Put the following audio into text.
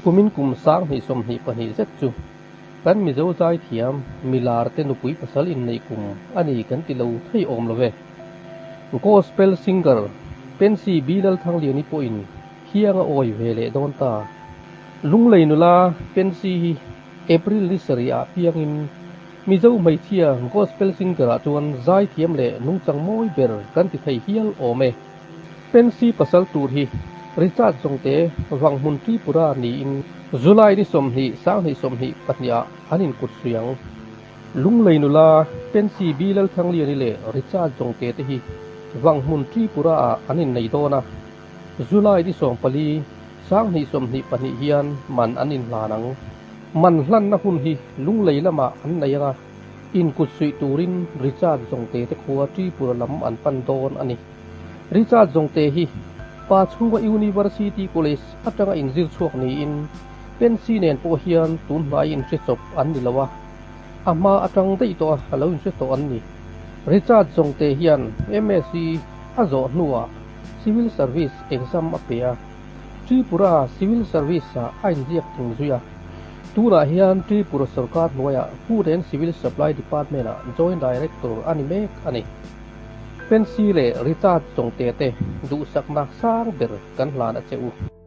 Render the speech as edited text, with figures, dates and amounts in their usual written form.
Kumin kum 2022 zet chu kan Mizo zaithiam milar te nupui pasal inneih kum a ni kan ti lo thei awm lo ve. Gospel singer Pensy Bilalthangliani pawhin Khiang a awi ve leh dawn ta. Lunglei nula Pensy hi April ni sarih ah piangin Mizo hmeichhia Gospel singer ah chuan zaithiam leh nungchang mawi ber kan ti thei hial awm e. Pensy pasal tur hi Richard Zawngte Vanghmun Tripura niin July ni 20 2022 ah an inkut sui ang. Lunglei nula Pensy B Lalthangliani leh Richard Zawngte te hi Vanghmun Tripura ah an innei dawn a. July ni 14, 2022 hian man an inhlan ang. Man hlanna hun hi Lunglei lamah an nei anga, inkut suih turin Richard Zawngte te khua Tripura lam an pan dawn a ni. Richard Zawngte hi pa chhunga University College atanga inzir chhuak niin Pensy nen pawh hian tunhnai inhre chawp an ni lo a, a hma atang daih tawh a lo inhre tawh an ni. Richard Zawngte hian MSc a zawh hnuah Civil Service exam a pe a, Tripura Civil Service-ah a inziak thung zui a. Tunah hian Tripura sorkar hnuaiah Food and Civil Supply Department-ah Joint Director a ni mek a ni. Pensy leh Richard Chawngte te duhsakna sang ber kan hlan a che u.